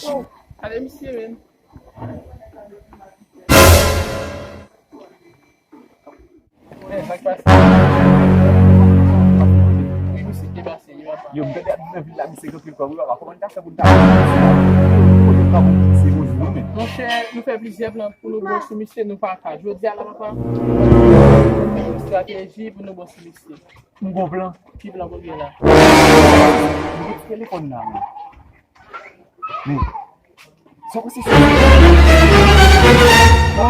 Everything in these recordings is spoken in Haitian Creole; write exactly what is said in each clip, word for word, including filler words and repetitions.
Oh, ale misye, men. Eh, sa k pase? Wi, misye, ki pase? Yo, m tande ap di nan vil la, misye gen anpil kòb, wi, papa. Kòman n ka fè pou n ta kote n ka bon se bon jou, non, men? Monchè, nou fè plizyè plan pou nou bon sou misye, nou pa ka. Jodi a la, papa, nou fè yon estrateji pou nou bon sou misye. M gon plan. Ki plan pou gen la? M gen telefòn la, wi. Men, sa w panse se? Oh,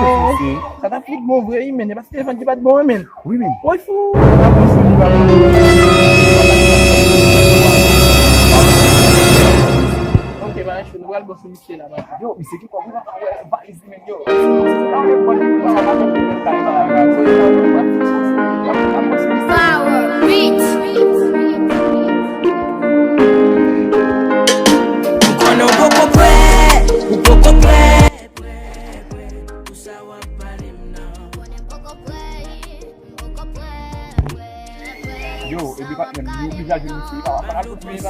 sa t ap fout bon vre, wi, men. E pa ti telefòn ki pa t bon, wi, men. Wi, men. Woy, fou. Ok, ba, nou pral bon sou misye la, ba. Yo, misye gen kòb, wi, papa, wè valiz li, men, yo. Power Beats. M konnen w poko prè, ou poko prè. Yo, epi patnè m, yo oblije al jwenn misye, papa, pa al kote misye.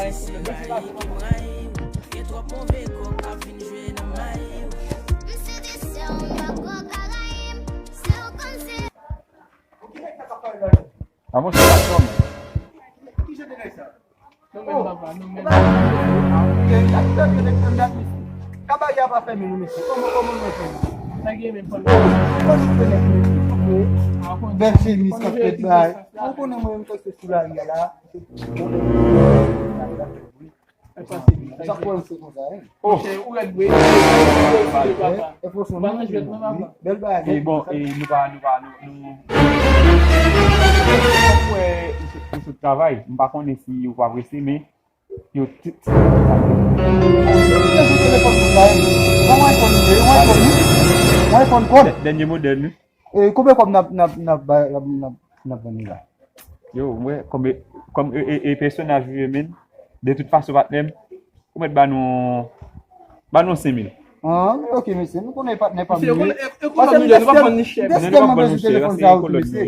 A monchè, pa sòm. Ki jan de nèg sa? Nou menm, papa, nou menm. Kabay a pa fèmen, non, mesye. Kòman, kòman nou fè? Nèg yo menm, fò nou fè nèg yo. Bèl chemise, sa fèt bay. Ou konnen mwen menm, kòm se sou lari a la. Sa kwè se konsa, hein? Oh. Monchè, ou rèd vre. Bèl bagay. E bon, e nou pa, nou pa, nou, nou. Mwen wè ou sot, ou sot travay, m pa konnen si ou pa prese, men yo tout. Dènye modèl, wi. E konbyen kòb n ap, n ap, n ap bay, n ap, n ap, n ap vann li la? Yo, mwen, kòm, kòm e, e, e pèsonaj ou ye, men, de tout fason, patnè m, ou mèt ba nou, ba nou senk mil. Ah, ok, mesye, nou konnen patnè pa m li. Paske dèske, dèske m bezwen telefòn sa yo tou, mesye.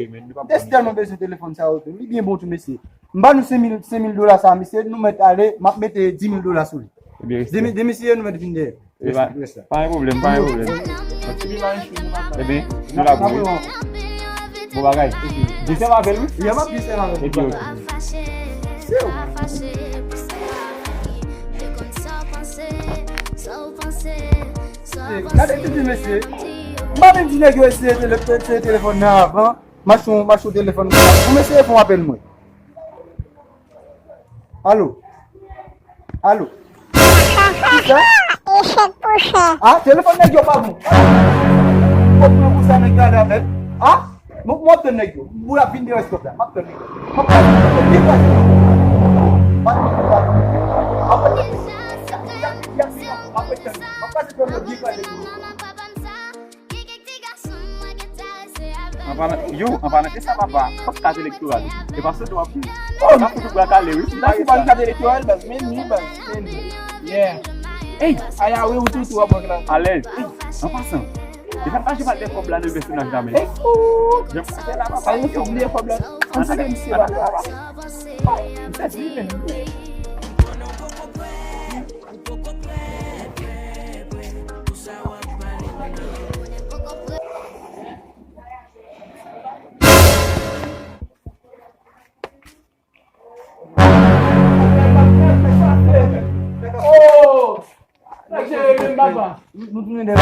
Dèske m bezwen telefòn sa yo tou. Li byen bon tou, mesye. M ba nou senk mil, senk mil dola sa, mesye, nou mèt ale, m ap mete dis mil dola sou li. Ebyen, respè. Demen, demen, mesye, nou mèt vin dèyè. E pa, pa gen pwoblèm, pa gen pwoblèm. Ebyen, nou la pou wi. Bon bagay. Byen sèvi avè l, wi. Epi, ok. Gade tete mesye. M pa vin di nèg yo eseye tele-, eseye telefòn nan avan. Mache yon, mache yon telefòn konsa. Pou m eseye fè yon apèl mwen. Alo? Alo? Kisa? Echèk pou chè. Ah, telefòn nèg yo pa bon. Ou pran pou sa nèg yo ale avè l. Ah? Mwen, mwen ap tann nèg yo. Mwen ap vin dèyè stòp la. M ap tann nèg yo. M ap tann nèg yo. Byen pase. M ap tann nèg yo. M ap tann nèg yo. M ap tann nèg yo. Byen pase. An palan, yo, an palan de sa, papa, fòk kat elektoral. E pa sot w ap di. Oh, n ap fout ou bra kale, wi. N ap fout ou bra kat elektoral, baz, men ni, baz, men ni. Yeah. Ey, aya, wi, ou tou, tou, ap wè la. Alèz. Ey, an pasan, deja m pa jwe mal de kòb la nan pèsonaj la, men. Ey, fout. Jan m pase la, papa. Ey, fout, bliye kòb la. An se ke misye, papa. Oh, misye di, men. Oh! Sa k jere menm, papa? Nou tounen dèyè.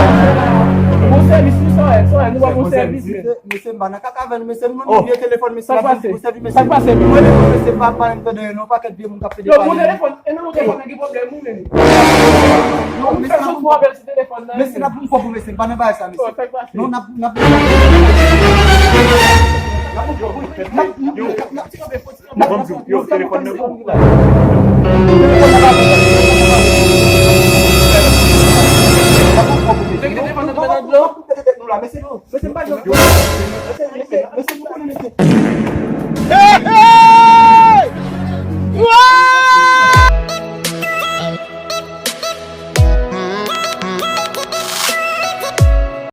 Bon sèvis, wi, sa wè, sa wè, nou ba bon sèvis, men. Mesye, mesye, m pa nan kaka avè nou, mesye, nou menm nou gen telefòn, mesye, n ap vin pou sèvi, mesye. Sa k pase? Mwen menm, mesye, pa, pa, m tande yon pakèt vye moun k ap pede pale. Yo, bon telefòn, e nan bon telefòn nan gen pwoblèm, wi, men. Yo, mesye, n ap vin pou apèl sou telefòn nan, mesye, n ap vin pou, mesye, m pa nan bagay sa, mesye. Non, n ap, n ap. Yo, yo, yo, telefòn nan.